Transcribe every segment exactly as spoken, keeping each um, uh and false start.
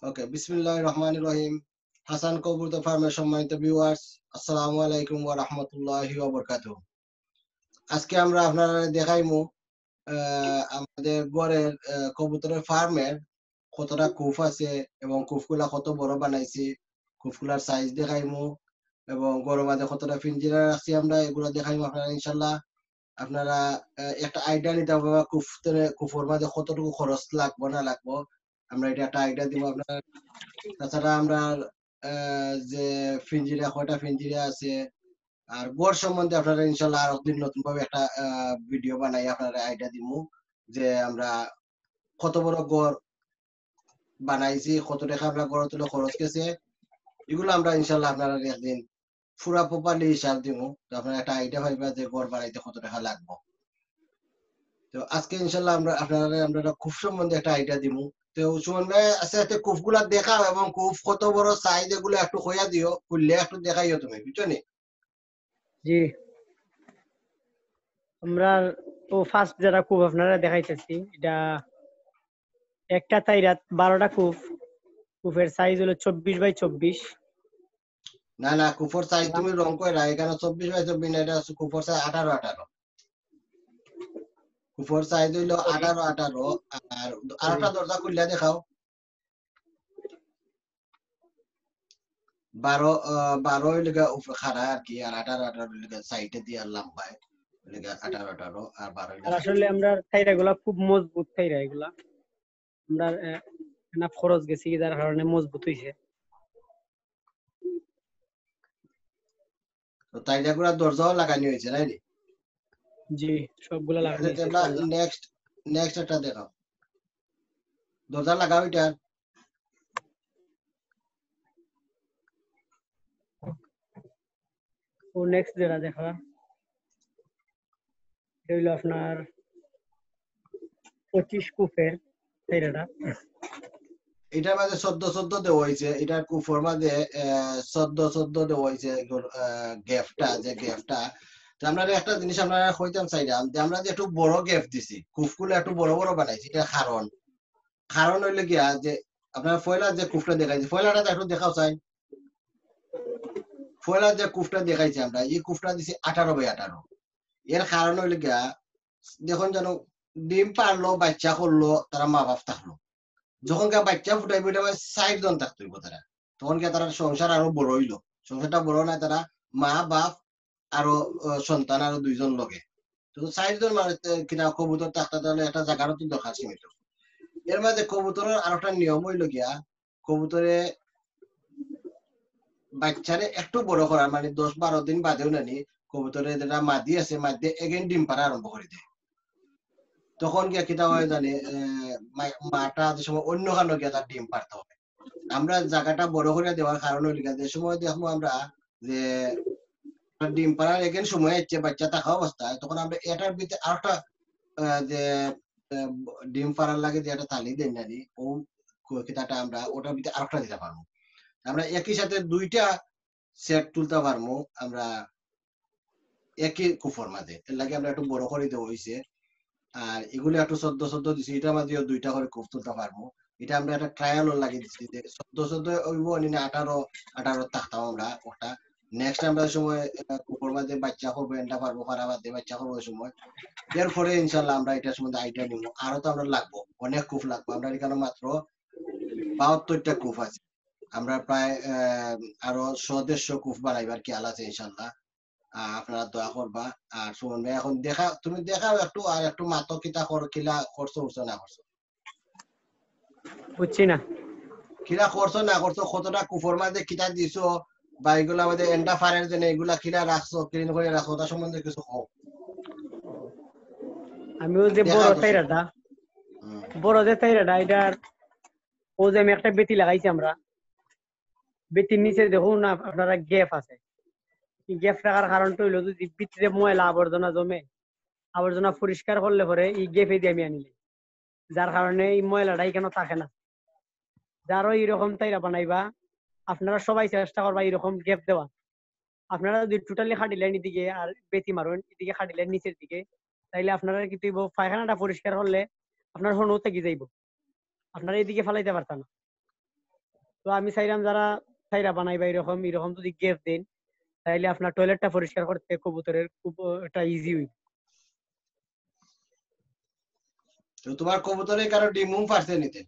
ওকে, বিসমিল্লাহির রহমানির রহিম। হাসান কবুতর ফার্মের সম্মানিত ভিউয়ার্স, আসসালামু আলাইকুম ওয়া রাহমাতুল্লাহি ওয়া বারাকাতুহু। আজকে আমরা আপনারারে দেখাইমু, আহ, আমাদের ঘরের, আহ, কবুতরের ফার্মের কতটা কুফ আছে এবং কুফগুলা কত বড় বানাইছি, কুফগুলার সাইজ দেখাইমু এবং ঘরর মাঝে কতটা পিঞ্জিরা রাখছি আমরা, এগুলা দেখাইমু আপনারা ইনশাল্লাহ। আপনারা, আহ, একটা আইডিয়া নিতা পারবা কুফ তনে, কুফর মাঝে কতটুকু খরচ লাগবো না লাগবো, আমরা এটা একটা আইডিয়া দিব আপনারা। তাছাড়া আমরা, আহ, যে পিঞ্জিরা, কয়টা পিঞ্জিরা আছে, আর ঘর সম্বন্ধে আপনারা ইনশাল্লাহ আরো দিন নতুন ভাবে একটা, আহ, ভিডিও বানাই, আপনারা আইডিয়া দিমু যে আমরা কত বড় ঘর বানাইছি, কত টাকা আমরা ঘর তুলে খরচ গেছে, এগুলো আমরা ইনশাল্লাহ আপনারা একদিন পুরা প্রপারলি হিসাব দিমু। তো আপনারা একটা আইডিয়া পাইবা যে ঘর বানাইতে কত টাকা লাগবো। তো আজকে ইনশাল্লাহ আমরা আপনারা, আমরা একটা কুফ সম্বন্ধে একটা আইডিয়া দিমু। তো সুমন ভাই, আস্তে আস্তে কুফগুলা দেখাও এবং কুফ কত বড় সাইজ, এগুলো একটু কইয়া দিও, খুললে একটু দেখাইও তুমি, বুঝছো নি? জি, আমরা তো ফার্স্ট যেটা কুফ আপনারা দেখাইতেছি, এটা একটা তাইরাত, বারোটা কুফ। কুফের সাইজ হলো চব্বিশ বাই চব্বিশ। না, না, কুফর সাইজ তুমি রং কইরা, এখানে চব্বিশ বাই চব্বিশ না, এটা আছে কুফর সাইজ আঠারো আঠারো। কুফর সাইজ হইলো আঠারো আঠারো। আর আরেকটা দরজা খুললে দেখাও। বারো, আহ, বারো হইলে গা উপরে খাড়া আর কি, আর আঠারো আঠারো হইলে গা সাইডে দিয়ে আর লম্বায়, হইলে গা আঠারো আঠারো আর বারো হইলে আর আসলে আমরা তাইরা এগুলা খুব মজবুত তাইরা এগুলা। আমরা, আহ, না খরচ গেছে কি, যার কারণে মজবুত হইছে। তো তাইরা গুলা দরজাও লাগানি হয়েছে, তাই নি? জি, সবগুলা লাগানি হয়েছে। নেক্সট, নেক্সট একটা দেখাও, দরজা লাগাও এটা। ও নেক্সট যেটা দেখা, এটা হইলো আপনার পঁচিশ কুফের তাইরাটা। এটার মাঝে চোদ্দ চোদ্দ দেওয়া হয়েছে, এটার কুফর মাঝে, আহ, চোদ্দ চোদ্দ দেওয়া হয়েছে, এগুলো, আহ, গ্যাপটা, যে গ্যাপটা। তো আমরা একটা জিনিস আমরা কইতাম চাইলাম যে আমরা যে একটু বড় গ্যাপ দিছি, কুফগুলো একটু বড় বড় বানাইছি, এটা কারণ, কারণ হইলো গিয়া যে আপনার পয়লা যে কুফটা দেখাইছি, পয়লাটা তো একটু দেখাও চাই। পয়লা যে কুফটা দেখাইছি আমরা, এই কুফটা দিছি আঠারো বাই আঠারো। এর কারণ হইলো গিয়া, দেখুন যেন ডিম পারলো, বাচ্চা করলো, তারা মা বাপ থাকলো। যখন গিয়া বাচ্চা ফুটাইবো, এটা মানে চাইর জন থাকতে হইব তারা। তখন গিয়া তারা সংসার আরো বড় হইলো। সংসারটা বড় না, তারা মা বাপ আরো, আহ, সন্তান আরো দুইজন লগে। তো চাইর জন মানে, আহ, কিনা কবুতর থাকতে তাহলে একটা জায়গারও তো দরকার সীমিত। এর মাঝে কবুতরের আরো একটা নিয়ম হইলো গিয়া, কবুতরে বাচ্চারে একটু বড় করার, মানে দশ বারো দিন বাদেও নানি, কবুতরে যেটা মাদি আছে, মাদি এগেন ডিম পাড়া আরম্ভ করে দেয়। তখন গিয়া কিতা হয় জানি, আহ, মা-, মাটা যে সময় অন্য খানো গিয়া তার ডিম পারতে হবে। আমরা জায়গাটা বড় করে দেওয়ার কারণ হইল গিয়া, যে সময় দেখবো আমরা যে ডিম পাড়ার এখান সময় হচ্ছে বাচ্চা থাকা অবস্থায়, তখন আমরা এটার ভিতরে আরেকটা, আহ, যে, আহ, ডিম পাড়ার লাগে যে একটা থালি দেন নানি, ও ক-, কিতাটা আমরা ওটার ভিতরে আরেকটা দিতে পারবো। আমরা একই সাথে দুইটা সেট তুলতে পারবো আমরা একই কুফর মাঝে। এর লাগে আমরা একটু বড় করে দেওয়া হইছে। আর এগুলো একটু চোদ্দ চোদ্দ দিছি, এটার মাঝেও দুইটা করে কুফ তুলতে পারবো। এটা আমরা একটা ট্রায়ালও লাগিয়ে দিছি যে চোদ্দ চোদ্দ হইব, নি না আঠারো আঠারো থাকতাম আমরা ওটা। নেক্সট আমরা ওই সময়, আহ, কুফর মাঝে বাচ্চা করবো, এন্ডা পারবো, পারা বাদ দিয়ে বাচ্চা করবো ওই সময়। এরপরে ইনশাল্লাহ আমরা এটা সম্বন্ধে আইডিয়া নিব। আরো তো আমরা লাগবো, অনেক কুফ লাগবো। আমরা এখানে মাত্র বাহাত্তরটা কুফ আছে। আমরা প্রায়, আহ, আরো শো দেড়শো কুফ বানাইবার খেয়াল আছে ইনশাল্লাহ। আহ, আপনারা দোয়া করবা। আর সুমন ভাই, এখন দেখা, তুমি দেখাও একটু, আর একটু মাতো কিতা কর-, কিলা করছো, উঠছো না করছো? বুঝছি না। কিলা করছো না করছো, কতটা কুফর মাঝে কিতা দিছো, বা এগুলা মাঝে এন্ডা ফারের জন্য এগুলা কিলা রাখছো, ক্লিন করে রাখছো, ওটা সম্বন্ধে কিছু কও। আমি ওই যে দেখা বড় তো তাইরাটা, হুম। বড় যে তাইরাটা, এটার ও যে আমি একটা বেতি লাগাইছি আমরা, বেতির নিচে দেখুন না আপনারা গ্যাপ আছে। এই গ্যাপ রাখার কারণটা হইলো যদি ভিতরে ময়লা আবর্জনা জমে, আবর্জনা পরিষ্কার করলে পরে এই গ্যাপে দিয়ে আমি আনিলে, যার কারণে এই ময়লাটা এখানে থাকে না। যারও এইরকম তাইরা বানাইবা, আপনারা সবাই চেষ্টা করবা এইরকম গ্যাপ দেওয়া। আপনারা যদি টোটালি খাটিলেন এদিকে আর বেতি মারুন এদিকে খাটিলেন নিচের দিকে, তাইলে আপনারা কিন্তু পায়খানাটা পরিষ্কার করলে আপনার হনো থাকি যাইব, আপনারা এদিকে ফালাইতে পারতা না। তো আমি চাইরাম যারা চাইরা বানাইবা এরকম, এরকম যদি গ্যাপ দেন, তাইলে আপনার টয়লেটটা পরিষ্কার করতে কবুতরের খুব, আহ, একটা ইজি হইব। তো তোমার কবুতরে কারো ডিম উম পারছে নিতে?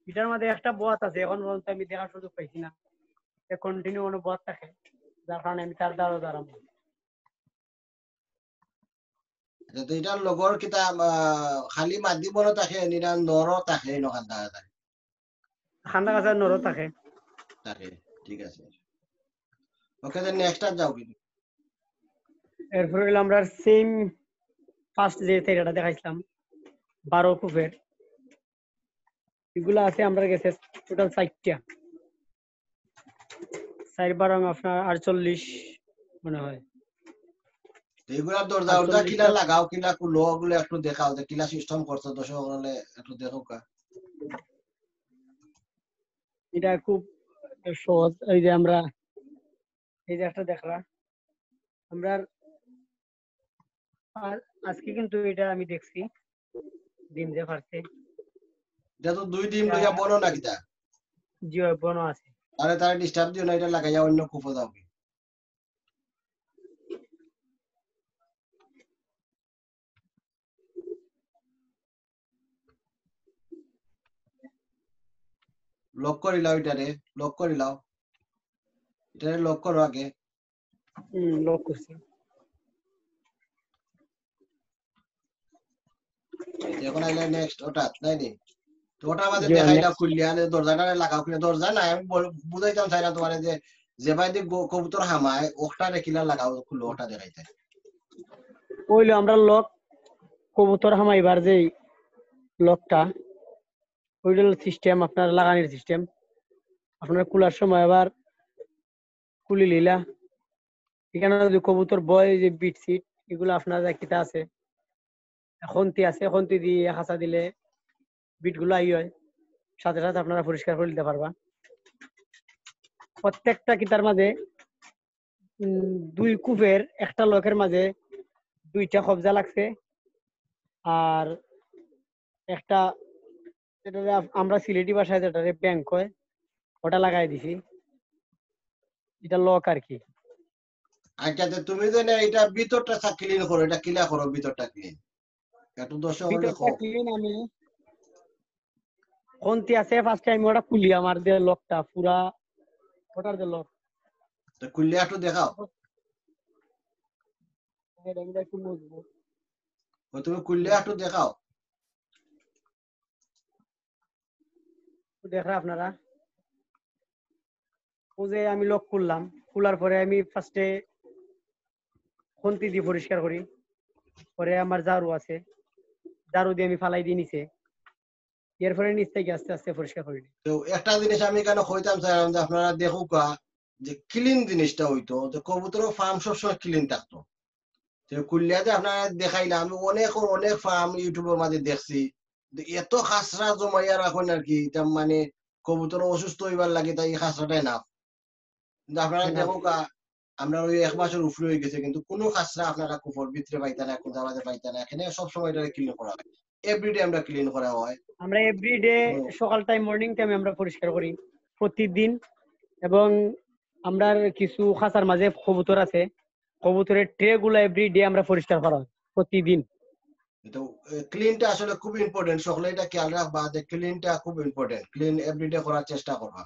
এটার মধ্যে একটা বত আছে, এখন পর্যন্ত আমি দেখার সুযোগ পাইছি না। এ কন্টিনিউ কোনো বত থাকে, যার কারণে আমি তার দ্বারও দাঁড়াবো। আচ্ছা, তো এটার লগর কিতা, আহ, খালি মাদি বনও থাকে, নিরা নরও থাকে, এই নখান দাঁড়া থাকে? খান্দা গাছের নরও থাকে। থাকে, ঠিক আছে। ওকে, then নেক্সট আর যাও কি? এরপরে হইলো আমরা সেম ফার্স্ট যে তেরোটা দেখাইছিলাম, বারো কুপের, এগুলা আছে আমরা গেছে টোটাল চারটা। চার বারং আপনার আটচল্লিশ মনে হয়। তো এগুলা দরজা উরজা আটচল্লিশ কিলা টা। লাগাও, কিলা খুলো, ওগুলো একটু দেখাও যে কিলা সিস্টেম করছো, দর্শক হলে একটু দেখো কা। এটা খুব সহজ। এই যে আমরা, এই যে একটা দেখরা, আমরা আর আজকে কিন্তু এটা আমি দেখছি, ডিম যে পারছে। এটা তো দুই ডিম লইয়া বনো না কিতা? জি, ওই বনো আছে। আরে তারা ডিস্টার্ব দিও না, এটা লাগাইয়া অন্য কুপো দাও কি। লক করি লাও এটারে, লক করি লাও। এটারে লক করো আগে। হুম, লক করছি। এই যে এখন আইলে নেক্সট ওটা, তাই নি? তো ওটার মাঝে জি, দেখাইলা next। খুললে, আরে দরজাটা লাগাও খুলে, দরজা নাই, আমি বল-, বুঝাইতাম চাই না তোমারে যে, যে ভাই দিয়ে গ-, কবুতর হামায়, ওটা রেখিলা লাগাও, খুলো, ওটা দেখাইতে। ওইলো আমরা লক, কবুতর হামাইবার যেই লকটা, ওইটা হলো সিস্টেম, আপনার লাগানির সিস্টেম। আপনার খোলার সময় আবার খুলি লিলা। এখানে যদি কবুতর বয়, যে বিট সিট, এগুলো আপনার যা কিতা আছে, খন্তি আছে, খন্তি দিয়ে হাসা দিলে বিট গুলো আই হয়, সাথে সাথে আপনারা পরিষ্কার করে নিতে পারবা। প্রত্যেকটা কিতার মাঝে, উম, দুই কূপের একটা লকের মাঝে দুইটা কবজা লাগছে, আর একটা, যেটা আমরা সিলেটি ভাষায় যেটারে ব্যাংক কয়, ওটা লাগাই দিছি। এটা লক আর কি। আচ্ছা, তো তুমি যে না, এটা ভিতরটা ক্লিন করো, এটা কিলা করো ভিতরটা ক্লিন? একটু দর্শক হলে ভিতরটা কও। ক্লিন আমি খন্তি আছে, ফার্স্ট টাইম ওটা খুলি, আমার যে লকটা পুরা, ওটার যে লক। তো খুললে একটু দেখাও। এটা, এটা একটু মজবুত। ও, তুমি খুললে একটু দেখাও। দেখরা আপনারা, ও যে আমি লক খুললাম, খোলার পরে আমি ফার্স্টে খন্তি দিয়ে পরিষ্কার করি, পরে আমার ঝাড়ু আছে, ঝাড়ু দিয়ে আমি ফালাই দিই নিচে, এরপরে নিচ থেকে আস্তে আস্তে পরিষ্কার করি। তো একটা জিনিস আমি এখানে কইতাম চাইলাম যে আপনারা দেখুকা যে ক্লিন জিনিসটা হইতো, যে কবুতর ফার্ম সবসময় ক্লিন থাকতো। তো খুললে যে আপনারা দেখাইলাম, আমি অনেক, অনেক ফার্ম ইউটিউবের মাঝে দেখছি, যে এত খাসরা জমাইয়া রাখেন আর কি, এটা মানে কবুতর অসুস্থ হইবার লাগে, তাই এই খাসরাটাই না। কিন্তু আপনারা হ্যাঁ। দেখুকা, আমরা ওই এক মাসের উপরে হয়ে গেছে, কিন্তু কোনো খাসরা আপনারা কূপর ভিতরে পাইতা না, কোথাও পাইতা না। এখানে সবসময় এটা ক্লিন করা হয়, এভরিডে আমরা ক্লিন করা হয়। আমরা এভরিডে হুম। সকাল টাইম, মর্নিং টাইমে আমরা পরিষ্কার করি প্রতিদিন, এবং আমরা কিছু খাঁচার মাঝে কবুতর আছে, কবুতরের ট্রে গুলা এভরিডে আমরা পরিষ্কার করা হয় প্রতিদিন। তো ক্লিনটা আসলে খুব ইম্পর্টেন্ট, সকলে এটা খেয়াল রাখবা যে ক্লিনটা খুব ইম্পর্টেন্ট, ক্লিন এভরিডে করার চেষ্টা করবা।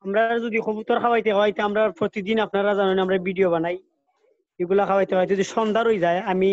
আমরা যদি কবুতর খাওয়াইতে খাওয়াইতে আমরা প্রতিদিন, আপনারা জানেন, আমরা ভিডিও বানাই, এগুলা খাওয়াইতে খাওয়াইতে যদি সন্ধ্যা হয়ে যায়, আমি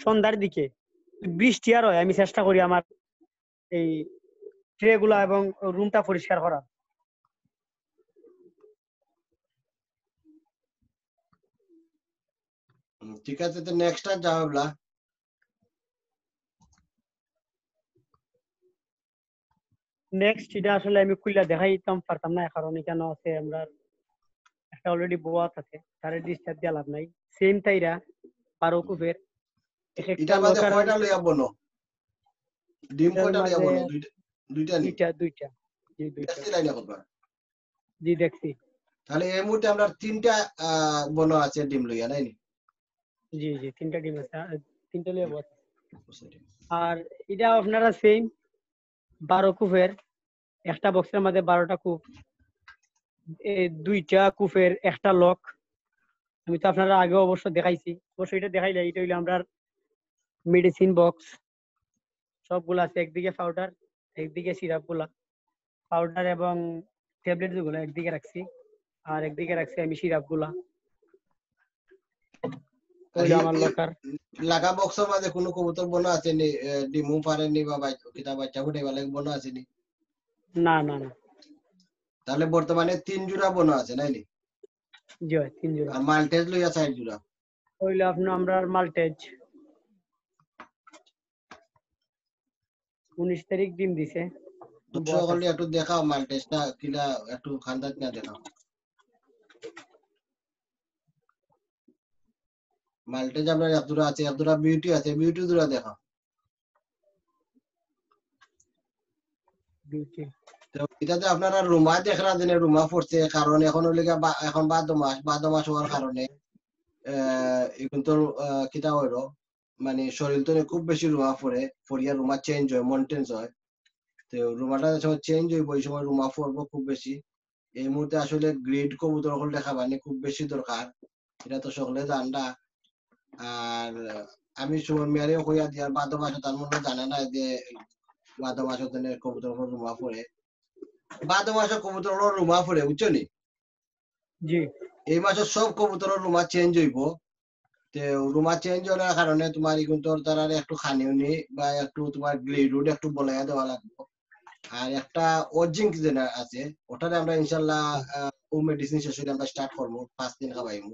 সন্ধ্যার দিকে বৃষ্টি আর হয়, আমি চেষ্টা করি আমার এই ট্রে গুলা এবং রুমটা পরিষ্কার করার। হুম, ঠিক আছে, তো নেক্সট আর যাও এবলা। নেক্সট এটা আসলে আমি খুলে দেখাইতাম পারতাম না, কারণ এখানে আছে আমরা একটা অলরেডি বত আছে, তারে ডিস্টার্ব দিয়া লাভ নাই। সেম তাইরা বারো কূপের, এক একটা এটার মাঝে লকার কয়টা লইয়া বনো? ডিম এটার কয়টা লইয়া মাঝে বনো? দুইটা, দুইটা নি? দুইটা, দুইটা। জি, দুইটা। দেখছি লাইনে কতবার। জি, দেখছি। তাহলে এই মুহূর্তে আমরা তিনটা, আহ, বনো আছে ডিম লইয়া, নাই নি? জি, জি, তিনটা ডিম আছে, আহ, তিনটা লইয়া বত। আর এটা আপনারা সেম বারো কূপের, একটা বক্সের মাঝে বারোটা কূপ, এই দুইটা কূপের একটা লক। আমি তো আপনারা আগে অবশ্য দেখাইছি, অবশ্য এটা দেখাইলে, এটা হইলো আমরার মেডিসিন বক্স। সবগুলা আছে, একদিকে পাউডার, একদিকে সিরাপ গুলা, পাউডার এবং ট্যাবলেট যেগুলো একদিকে রাখছি, আর একদিকে রাখছি আমি সিরাপ গুলা। ওই যে এই, আমার এই লকার। লাগা বক্সর মাঝে কোনো কবুতর বনো আছে নি? এ, ডিমু পারেনি বা বাই-, কিতা বাচ্চা ফুটাইবার লাগি বনো আছে নি? না, না, না। তাহলে বর্তমানে তিন জোড়া বনো আছে, নাইনি? জি ভাই, তিন জোড়া। আর মাল্টেজ লইয়া চার জোড়া। হইলো আপনার আমরার মাল্টেজ। উনিশ তারিখ ডিম দিছে। দর্শক হকলরে একটু দেখাও মাল্টেজটা কিলা, একটু খান্দাত না দেখাও। মাল্টেজ আপনার এক জোড়া আছে, এক জোড়া বিউটি আছে, বিউটি জোড়া দেখাও। বিউটি। তো এটাতে আপনারা রুমা দেখরা যেন রুমা পড়ছে, কারণ এখন হইলে গিয়া বা-, এখন ভাদ্র মাস, ভাদ্র মাস হওয়ার কারণে, আহ, এখন তো, আহ, কিতা হইলো, মানে শরীর তো খুব বেশি রুমা পড়ে, পড়িয়া রুমা চেঞ্জ হয়, মেইনটেন্স হয়। তো রুমাটা যে সময় চেঞ্জ হইব, এই সময় রুমা পড়বো খুব বেশি। এই মুহূর্তে আসলে গ্রিড কবুতর হকল দেখাবানি খুব বেশি দরকার, এটা তো সকলে জানরা। আর আমি সুমন মিয়ারেও কইয়া দিয়ার, ভাদ্র মাসে তার মনে জানে না যে ভাদ্র মাসে তেনে কবুতর হকল রুমা পড়ে, ভাদ্র মাসে কবুতর হকল রুমা পড়ে, বুঝছো নি? জি। এই মাসে সব কবুতরর রুমা চেঞ্জ হইব। তে রুমা চেঞ্জ হওয়ার কারণে তোমার এখন তো তারারে একটু খানি উনি বা একটু তোমার গ্লিড উড একটু বলাইয়া দেওয়া লাগবো। আর একটা অজিঙ্ক যেটা আছে, ওটারে আমরা ইনশাল্লাহ, আহ, ও মেডিসিন শেষ হইলে আমরা স্টার্ট করবো, পাঁচ দিন খাওয়াইমু।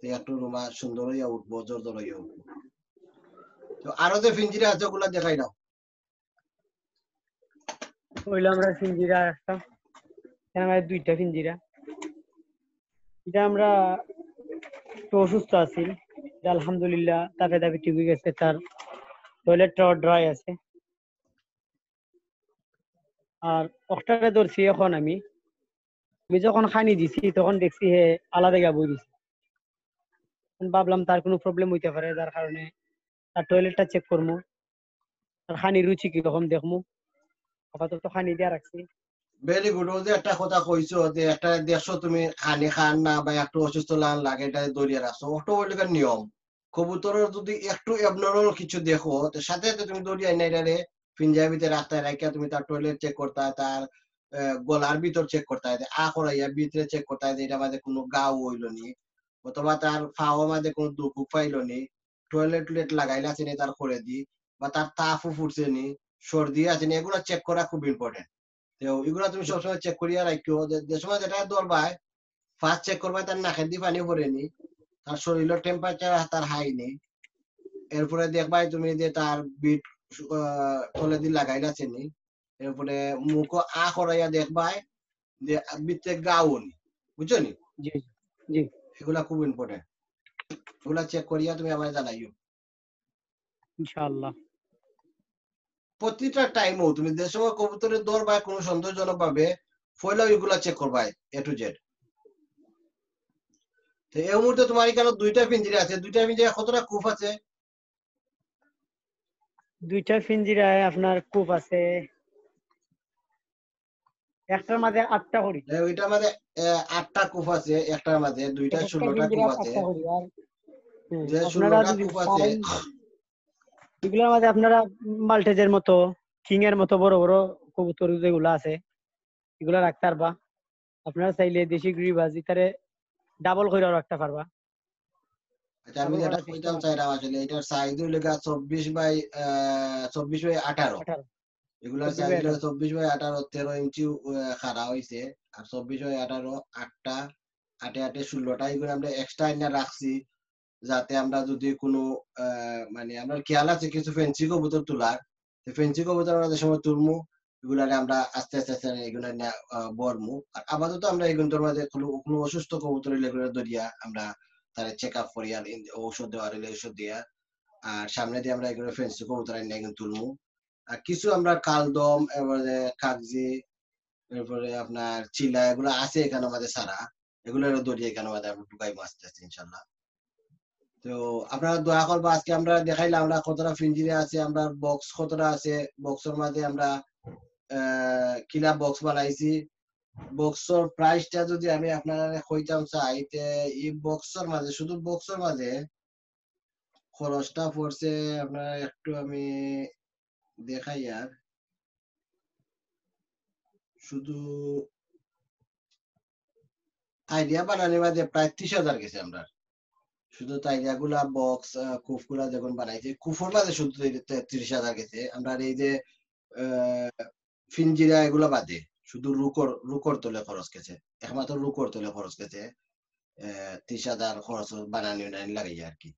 তে একটু রুমা সুন্দর হইয়া উঠবো, জোর জোর হইয়া উঠবো। তো আরো যে ফিঞ্জিরা আছে, ওগুলা দেখাই দাও। হইলো আমরা ফিঞ্জিরা একটা, এখানে আমাদের দুইটা ফিঞ্জিরা। এটা আমরা একটু অসুস্থ আছি, এটা আলহামদুলিল্লাহ তাপে তাপে ঠিক হয়ে গেছে। তার টয়লেটটাও ড্রাই আছে। আর অকটারে ধরছি এখন আমি, আমি যখন খানি দিছি তখন দেখছি হে আলাদা গিয়া বই দিছে। এখন ভাবলাম তার কোনো প্রবলেম হইতে পারে, যার কারণে তার টয়লেটটা চেক করমু, তার খানি রুচি কিরকম দেখমু। আপাতত খানি দিয়া রাখছি। Very good. ওই যে একটা কথা কইছো যে একটা দেখছো তুমি খানি খান না বা একটু অসুস্থ লান লাগে, এটা ধরিয়া রাখছো, ওটা ওইটার নিয়ম। কবুতরর যদি একটু অ্যাবনর্মাল কিছু দেখো, তো সাথে সাথে তুমি ধরিয়া আইনা এটারে ফিঞ্জার ভিতরে রাখতায়, রাখিয়া তুমি তার টয়লেট চেক করতায়, তার, আহ, গলার ভিতর চেক করতায়, যে আ করাইয়া ভিতরে চেক করতায় যে এটা মাঝে কোনো গাও হইল নি, অথবা তার ফাওর মাঝে কোনো দুখ পাইল নি, টয়লেট টয়লেট লাগাইল আছে নি তার করে দি, বা তার তাপও ফুটছে নি, সর্দি আছে নি, এগুলা চেক করা খুব ইম্পর্টেন্ট। তো এগুলা তুমি সবসময় চেক করিয়া রাখিও, যে, যে সময় যেটা ধরবায়, ফার্স্ট চেক করবায় তার নাকেদি পানি পড়ে নি, তার শরীরর টেম্পারেচার তার হাই নি, এরপরে দেখবায় তুমি যে তার বিট, আহ, তলেদি লাগাইল আছে নি, এরপরে মুখো আ করাইয়া দেখবায় যে ভিতরে গাও নি, বুঝছো নি? জি, জি। এগুলা খুব ইম্পর্টেন্ট, এগুলা চেক করিয়া তুমি আমারে জানাইও। ইনশাআল্লাহ। প্রতিটা টাইমও তুমি যে সময় কবুতরে ধরবায় কোনো সন্দেহজনক ভাবে, পয়লা ওইগুলা চেক করবায় এ টু জেড। তো এই মুহূর্তে তোমার এখানে দুইটা ফিঞ্জিরা আছে, দুইটা ফিঞ্জিরা কতটা কূপ আছে? দুইটা ফিঞ্জিরায় আপনার কূপ আছে, একটার মাঝে আটটা করি। এ, ওইটার মাঝে, এ, আটটা কূপ আছে, একটার মাঝে দুইটা এক একটা ষোলোটা ফিঞ্জিরায় কূপ আছে। আটটা করি। আর, হুম, যে আপনারা ষোলোটা যদি কূপ আছে, চান, এগুলোর মাঝে আপনারা মাল্টেজের মতো, কিং এর মতো বড় বড় কবুতর যেগুলো আছে, এগুলা রাখতে পারবা। আপনারা চাইলে দেশি গ্রিবাজ ইতারে ডাবল কইরাও রাখতে পারবা। আচ্ছা, আমি ডাবল যেটা করার চেষ্টা কইতাম করবা। চাইলাম আসলে, এটার সাইজ হইল গা চব্বিশ বাই, আহ, চব্বিশ বাই আঠারো। আঠারো। এগুলার চব্বিশ বাই সাইজ হইল আঠারো। চব্বিশ বাই আঠারো, তেরো ইঞ্চি, আহ, খাড়া হইছে। আর চব্বিশ বাই আঠারো, আটটা, আটে আটে ষোলোটা, এগুলো আমরা এক্সট্রা এনে রাখছি, যাতে আমরা যদি কোনো, আহ, মানে, আমরা খেয়াল আছে কিছু ফেন্সি কবুতর তোলার, তো ফেন্সি কবুতর আমরা যে সময় তুলমু, এগুলারে আমরা আস্তে আস্তে আস্তে এগুলা নিয়া, আহ, বরমু। আর আপাতত আমরা এগুলোর মাঝে কোনো, কোনো অসুস্থ কবুতর হইলে এগুলো ধরিয়া আমরা তারে চেক আপ করি, আর ইন-, ঔষধ দেওয়ার হইলে ঔষধ দিয়া, আর সামনে দিয়ে আমরা এগুলো ফেন্সি কবুতর আনিয়া এগুলো তুলমু। আর কিছু আমরা কালদম, এরপরে কাগজি, এরপরে আপনার চিলা, এগুলো আছে এখানে আমাদের সারা, এগুলো ধরিয়া এখানে আমাদের আমরা ঢুকাইমু আস্তে আস্তে ইনশাল্লাহ। তো আপনারা দোয়া করবা, আজকে আমরা দেখাইলাম আমরা কতটা ফিঞ্জিরা আছে, আমরা বক্স কতটা আছে, বক্সের মাঝে আমরা, আহ, কিলা বক্স বানাইছি, বক্সর প্রাইসটা যদি আমি আপনারারে কইতাম চাই, তে ই বক্সর মাঝে, শুধু বক্সর মাঝে খরচটা পড়ছে, আপনারা একটু আমি দেখাই আর, শুধু তাইলিয়া বানানির মাঝে প্রায় ত্রিশ হাজার গেছে আমরার। শুধু তাইলিয়াগুলা, বক্স, আহ, কুফগুলা যখন বানাইছে, কুফর মাঝে শুধু তে-, তে-, ত্রিশ হাজার গেছে। আমরার এই যে, আহ, ফিঞ্জিরা এগুলা বাদে শুধু রুকর, রুকর তলে খরচ গেছে, একমাত্র রুকর তলে খরচ গেছে, আহ, ত্রিশ হাজার খরচ বানানি উনানি লাগাইয়া আর কি।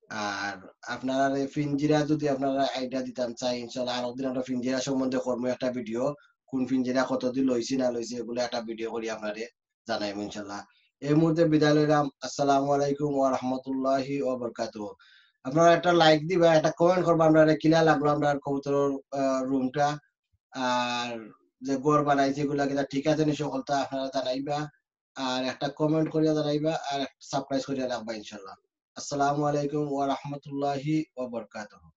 আর আপনারারে ফিঞ্জিরা যদি আপনারা আইডিয়া দিতাম চাই, ইনশাল্লাহ আরো দিন আমরা ফিঞ্জিরা সম্বন্ধে করবো একটা ভিডিও, কোন ফিঞ্জিরা কতদিন লইছি না লইছি, এগুলো একটা ভিডিও করি আপনারে জানাইমু ইনশাল্লাহ। এই মুহূর্তে বিদায় লইলাম। আসসালামু আলাইকুম ওয়া রাহমাতুল্লাহি ওয়া বারাকাতুহু। আপনারা একটা লাইক দিবা, একটা কমেন্ট করবা, আমরারে কিলা লাগলো আমরার কবুতরর, আহ, রুমটা। আর যে ঘর বানাইছে এগুলা কিতা ঠিক আছে নি সকলতা আপনারা জানাইবা। আর একটা কমেন্ট করিয়া জানাইবা, আর সাবস্ক্রাইব করিয়া রাখবা ইনশাল্লাহ। আসসালামু আলাইকুম ওয়া রাহমাতুল্লাহি ওয়া বারাকাতুহু।